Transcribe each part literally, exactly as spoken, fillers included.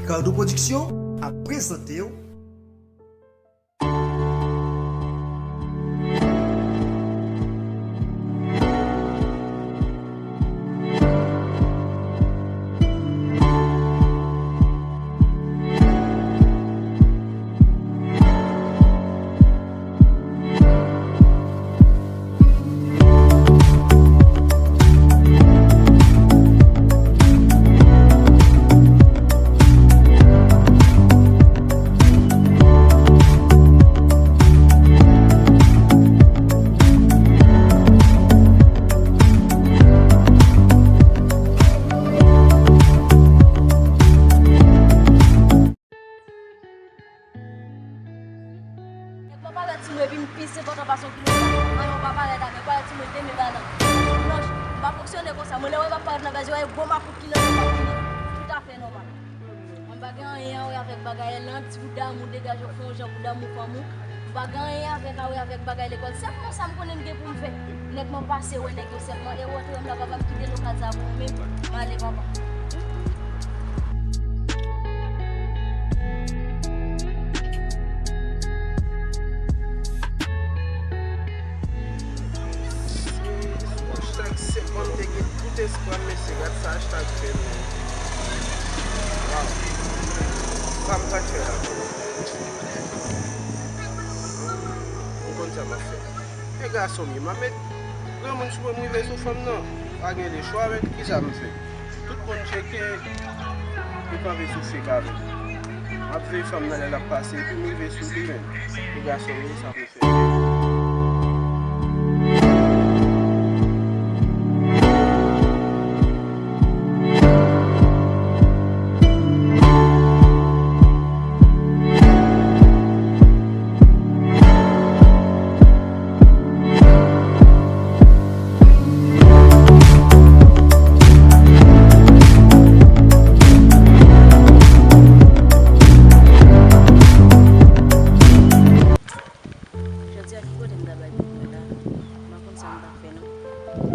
Cardo Production ap prezante w. Nèg mwen parèt sou mwen epi m pise pantan pase yon kilomèt. Mayo pa parèt avè, parèt sou mwen demen banan. Non, m pa fonksyone konsa. Mwen lè w wè m ap parèt nan baz, w wè gwo makout ki nan men m ap vini. Toutafè nòmal. Mwen pa gen anyen a wè avèk bagay lan, ti bout damou degaje w fè yon jan pou damou fanm ou. M pa gen anyen avèk a wè avèk bagay lekòl. Sèlman sa m konnen m gen pou m fè. Nèg mwen pase wè nèg yo sèlman. E wòtre m la papa m kite lokal sa pou ou menm. M ale papa. Hashtag sèlman m te gen tout espwa m, mesye, gad sa hashtag fè m, men. Waw. Sa m pral fè la? M konn sa m ap fè. E gason m ye, m ap met granmoun sou mwen, m rive sou fanm nan. Pa gen de chwa, men kisa m fè? Tout moun tcheke, yo kanpe sou fake avè m. M ap veye fanm nan lè l ap pase, epi m rive sou li, men. E gason m ye, sa m fè. Jodi a, ki kote m ta bay tèt mwen la? M pa konn sa m ta fè non.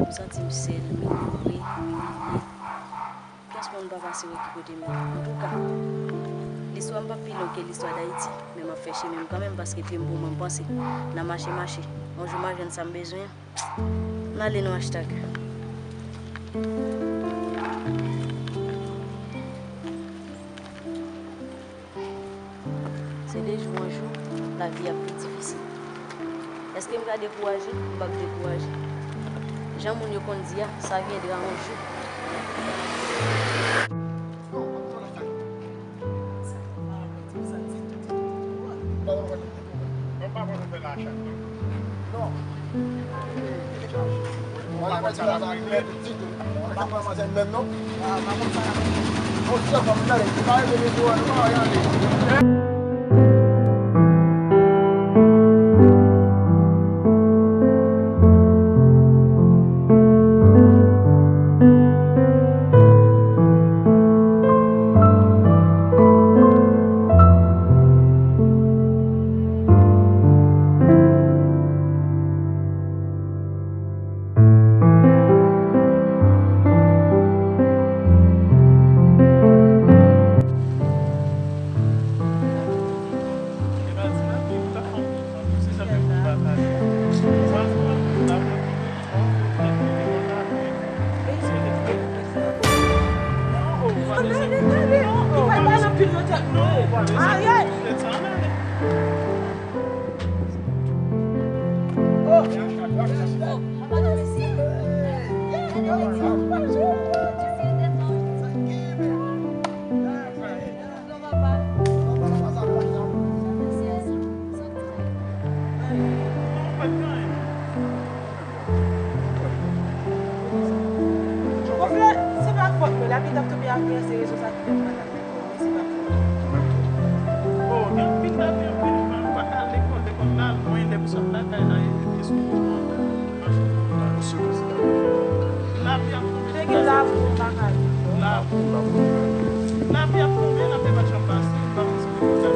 M santi m sèl, m inyore, m imilye. Kès moun pa pase wè ki kote m ye. Antouka, listwa m p ap pi long ke listwa Dayiti, men m ap fè chemen m kanmenm paske pye m pou mwen, m panse nan mache mache. Yon jou m a jwenn sa m bezwen an. M ale non, hashtag. Se de jou an jou, lavi ap pi difisil. Èske m ka dekouraje? M p ap dekouraje. Jan moun yo konn di a, ça viendra un jour. Mwen pa konn fè lachak non. Non. Mwen pa konn sa l ap regle. Ditou. Mwen pa pran manzè menm non. Ah, pa konn sa l ap regle. Yon sèl fwa mwen tande, se pa regle mezon an, nou pa wè anyen. Ou vle, se pa fòt mwen, lavi t ap tonbe apre, se rezon sa ki fè m pa t ap fè kò, men se pa fòt mwen. Oh, gen anpil lavi, anpil, mwen pa t al lekòl, lekòl la lwen, lè m sot lakay la, e, e sou wout mwen, mache pou mwen, lavi ap tonbe. Te gen labou, m pa ka al lekòl. Labou, labou. Lavi ap tonbe, lavi pa janm pase, m pa konn si pou konn sa.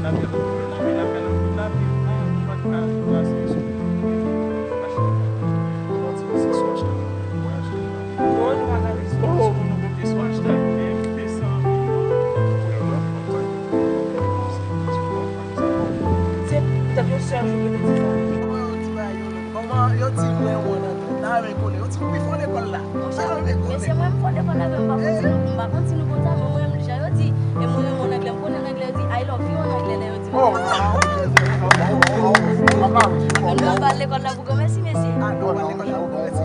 Lavi ap tonbe, lavi lakay la, lavi, ah, m pa t ka al lekòl, se rezon. Bon, nou pa gade sou. Oh, bon, nou konte sou hashtag M P san. Mesye, mwen, m fò defann avè m, m pa konn si nou, m pa konn si nou konn sa, men mwen, jan yo di, e mwen, mwen, an anglè, m konnen an anglè, yo di, "I love you" an anglè, lè yo di, men nou al lekòl la pou granmèsi, mesye.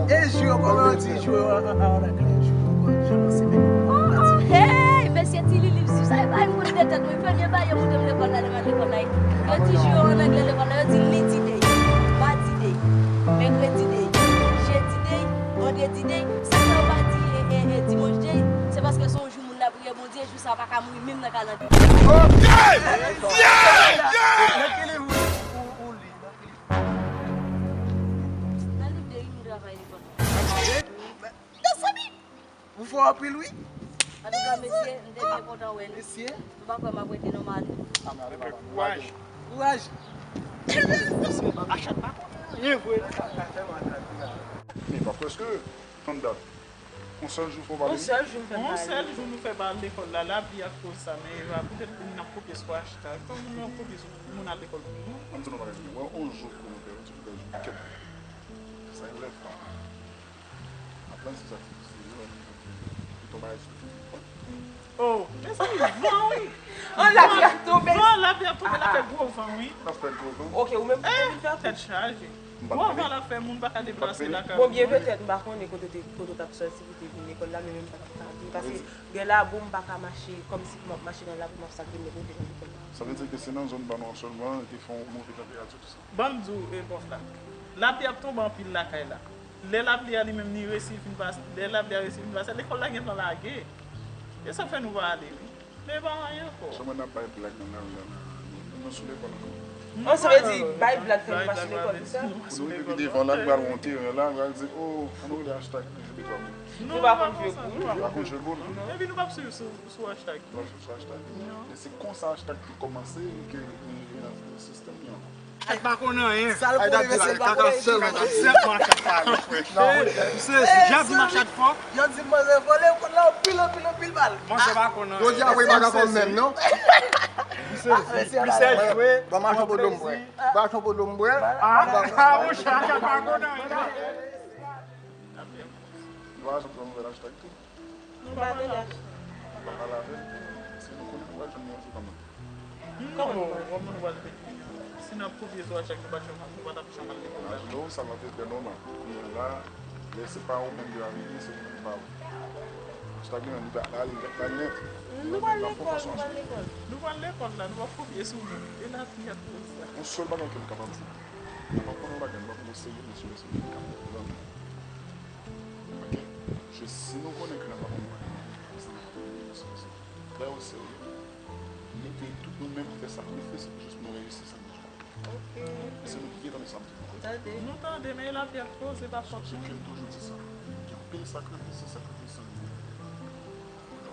E jou yo, kòman yo di jou yo an anglè? Jou yo, se men. Oh, oh, hey, mesye, ti Lili, si sa, e pa m konn de tèt mwen, premye bagay yo montre m lekòl la, lè m al lekòl la, yo di jou yo an anglè, lekòl la, yo di Lundi day, Mardi day, Mercredi day, Jeudi day, Vendredi day, sa fè yo pa di, e, e, e, Dimanche day, se paske se yon jou moun la priyè Bondye, jou sa pa ka mouri menm nan kalandriye. Ok! Yeah! Yeah! Nan ki liv ou, ou, ou li? Nan ki liv? Nan liv de ri m travay li konn. Mezanmi! Ou fò anpil, wi. Antouka, mesye, m te byen kontan wè nou. Mesye. M pa kwè m ap rete non, m ale. A, m ale, papa. Kouraj. Kouraj. Mesye, Achat pa konnen anyen vre. Men pa prèske, tann dat. Yon sèl jou fò pale. Yon sèl jou m fè pale. Yon sèl jou nou fè pale lekòl la, lapli ak koz sa, men Eva, poutèt ke moun ap kopye sou Achat, kòman moun ap kopye sou moun al lekòl pou nou? Ann di nou bagay, mwen, yon jou kòmantè, yon ti bagay, kèt. Sa e lèv pa. Aprann se sa ki se yo, li tonbe sou. Oh, mezanmi, van, wi. Oh, lapli ap tonbe. Van, lapli ap tonbe, l ap fè gwo van, wi. L ap fè gwo van. Ok, ou menm, ou vin fè tèt chaje. Gwo van l ap fè, moun pa ka deplase lakay. Bon, byen petèt, m pa konnen kote w te, kote w t ap sòti pou w te vin lekòl la, men menm pa t ap ka vin, paske gen labou, m pa ka mache, kòmsi pou m ap mache nan labou, m ap salte m kote nan lekòl la. Sa vle di ke se nan zòn pa nou an sèlman, li te fè yon move tanperati, tout sa. Ban m di w, e, pwòf la. Lapli ap tonbe anpil lakay la. Lè lapli a li menm li resi fin pase, lè lapli a resi fin pase, lekòl la gentan lage. E sa fè nou pa ale, wi. Men pa anyen ankò. Sèlman n ap bay blag nan lari a la. Nou, nou sou lekòl ankò. Oh, sa vle di bay blag fè nou pa sou lekòl, se sa? Pou nou rive pi devan la, nou pral gen yon teren la, nou pral di, oh, ann nou rele Achat, nou jwe de twa moun. Nou pa konn jwe boul. Nou pa konn jwe boul. Epi nou p ap swiv sou, sou Achat. Nou p ap swiv sou Achat. Non. E se konsa Achat te kòmanse, ke li rive nan sistèm li ankò. Ay, pa konn anyen. Sa l konnen, mesye, l pa konnen anyen. Kaka sèlman k ap di. Sèlman Achat pale, frè. Non, wi. Misye, si jan di Achat fò. Yo di manzè vòlè, yo konn la anpil, anpil, anpil bal. Manzè pa konn anyen. Yo di apre, pa ka konn menm, non. Misye, misye jwe. Ban m achte yon po dlo m bwè. Ban m achte yon po dlo m bwè. Ah, ah, monchè, Achat pa konn anyen. Nou pa janm pran nouvèl Achat tou. Nou pa tande Achat. Nou pa pale avè l. Si nou konnen nou pral jwenn li, se kòman? Non, kòman nou pral jwenn li? Si n ap kopye sou Achat, nou pa t janm, nou pa t ap janm al lekòl la. Non, sa nan te trè nòmal. Kounye a la, lè se pa ou menm ki va vini, se ou menm ki pa vini. Achat gen li pa la, li la nèt. Nou pral lekòl, nou pral lekòl. Nou pral lekòl la, nou p ap kopye sou moun. E lapli ak koz sa. Yon sèl bagay ke m kapab di. N ap aprann yon bagay, nou p ap pran serye, men sou mesye ki ka pran. Ok? Je, si nou konnen ke n ap aprann yon bagay, sa n ap aprann yon bagay, se, se trè o serye. Mete tout nou menm fè sakrifis jis pou nou reyisi sa nou chwazi. Ok. Se nou ki gentan, men sa m di nou. Tande. Nou tande, men lapli ap koze, pa fòt nou. Ke m toujou di sa. Gen anpil sakrifis, se sakrifis san nou.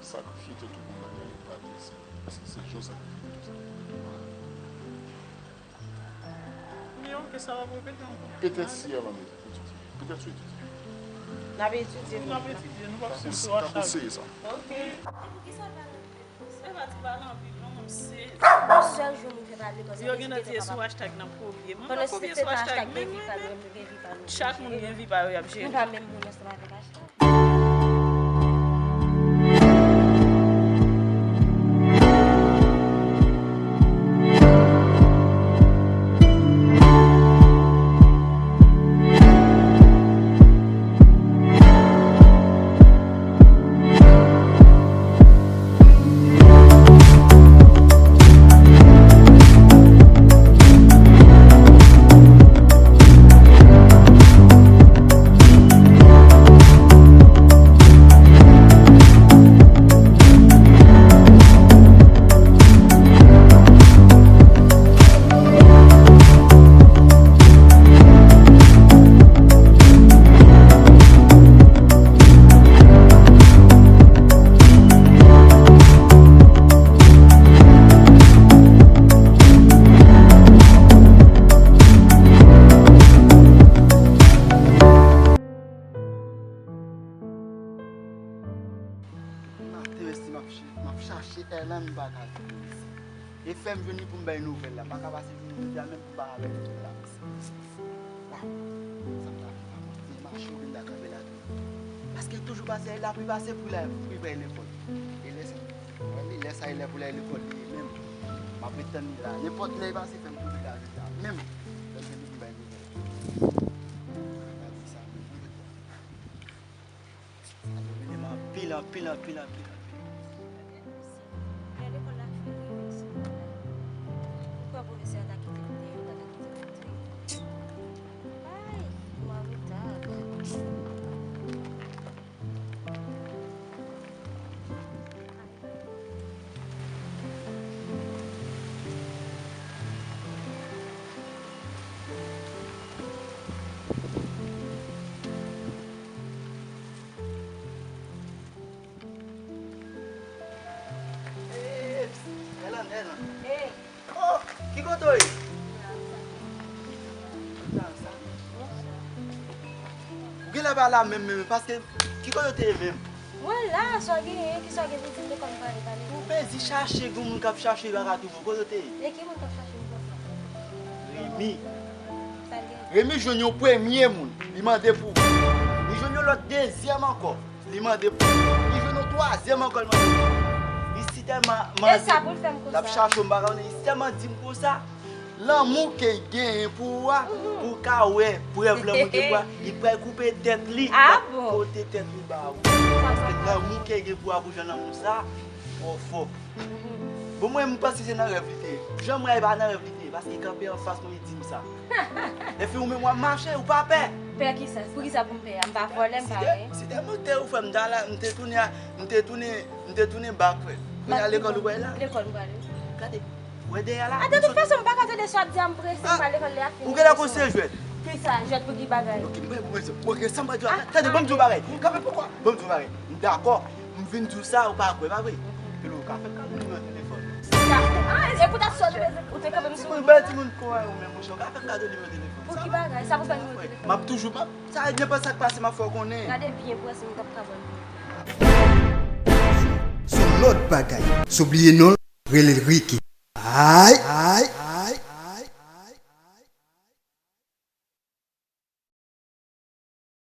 Sakrifye tèt ou pou yon bagay, pa blese. Paske se jan w sakrifye tèt ou sa. Men ok, sa w ap repete ankò. Petèt si a la mezi etidye. Petèt sou etidye. N ap etidye. N ap etidye, nou p ap swiv sou Achat. N ap konseye sa. Ok. E poukisa pale anpil? Se pa ti pale anpil, non, mwen m sezi. Yon sèl jou nou fè pale konsa. Yo gentan di e sou Achat n ap kopye. Mwen pa kopye sou Achat, men mwen, men chak moun gen vi pa yo, y ap jere. Nou pa menm moun ansanm avèk Achat. Maten, mèsi, m ap ch-, m ap chache Hernan, m pa ka jwenn li. E fè m jwenn li pou m bay nouvèl la. M pa ka pase jounen jodi a menm pou m pa ba l nouvèl la, mèsi. Waw, sa m ta fè la, mwen. Se mache yo vin ta kanpe la tou. Li toujou pase, la pli pase pou la, pou li bay nenpòt. E lè sa, wè li, lè sa, e lè pou la lekòl li menm. M ap ret tann li la. Nenpòt lè li pase, fè m kouri la, li la. Menm, lè li bay nenpòt. Gade sa, menm pou lekòl. Sa domine m anpil, anpil, anpil, anpil, anpil. Lè lekòl la fini, mesye, m kwè pwofesè a ta kite m deyò, pa ta kite m antre. Ay, m an reta. Hey, Elan, Elan. Hey. Oh, ki kote w ye? Ou genlè pa la menm, menm, paske ki kote w te ye menm? Mwen la, sa w genyen, ki sa w gen pou di m, de kòm pale, pale. Ou pezi chache, gen moun k ap chache, li pa ka twouve w. Kote w te ye? E ki moun k ap chache m konsa? Remi. Sa l gen? Remi jwenn yon premye moun, li mande pou ou. Li jwenn yon lòt dezyèm ankò, li mande pou ou. Li jwenn yon twazyèm ankò, li mande pou ou. Li si tèlman mande, l ap chache w, m pa konnen, li si tèlman di m konsa. Lanmou ke l genyen pou ou a, pou w ka wè prèv lanmou ke pou a, li pral koupe tèt li. Ah bon? Pote tèt li ba ou. Paske lanmou ke l gen pou a, pou jan lanmou sa, fò, fò. Bon, mwen, m panse se nan rèv li te ye. Jan m wè, e pa nan rèv li te ye, paske li kanpe anfas mwen, li di m sa. Epi ou menm w ap mache, ou pa pè. Pè kisa? Poukisa pou m pè a? M pa vòlè, m pa anyen. Si te, si te mwen te ou frè m, m ta la, m te tounen a, m te tounen, m te tounen bak, frè. Kounye a lekòl ou pral la? Lekòl m prale. Gade, wè dèyè la. A, de tout fason, m pa ka tande sa w ap di a, m prese, m pral lekòl, lè a fini. Ou genlè konn se jwèt. Kisa, jwèt pou ki bagay? Ok, m prese. Ok, sa m pral di w la. Tande, ban m di w bagay. Kanpe poukwa? Ban m di w bagay. M dakò. M vin di w sa, ou pa kwè, pa vre? Epi ou ka fè m kado nimewo telefòn. Ah, e pou dat sa w te, ou te kanpe m sou. Timoun, bay timoun kò a yo menm, monchè. Ou ka fè m kado nimewo telefòn. Pou ki bagay? Sa pou fè nimewo telefòn? M ap toujou, m ap, sa, nenpòt sa k pase, m ap fè w konnen. Gade byen prese, m t ap ka ba w nimewo telefòn. Son lòt bagay. Son bliye non l, rele l Ricky. Ay, ay.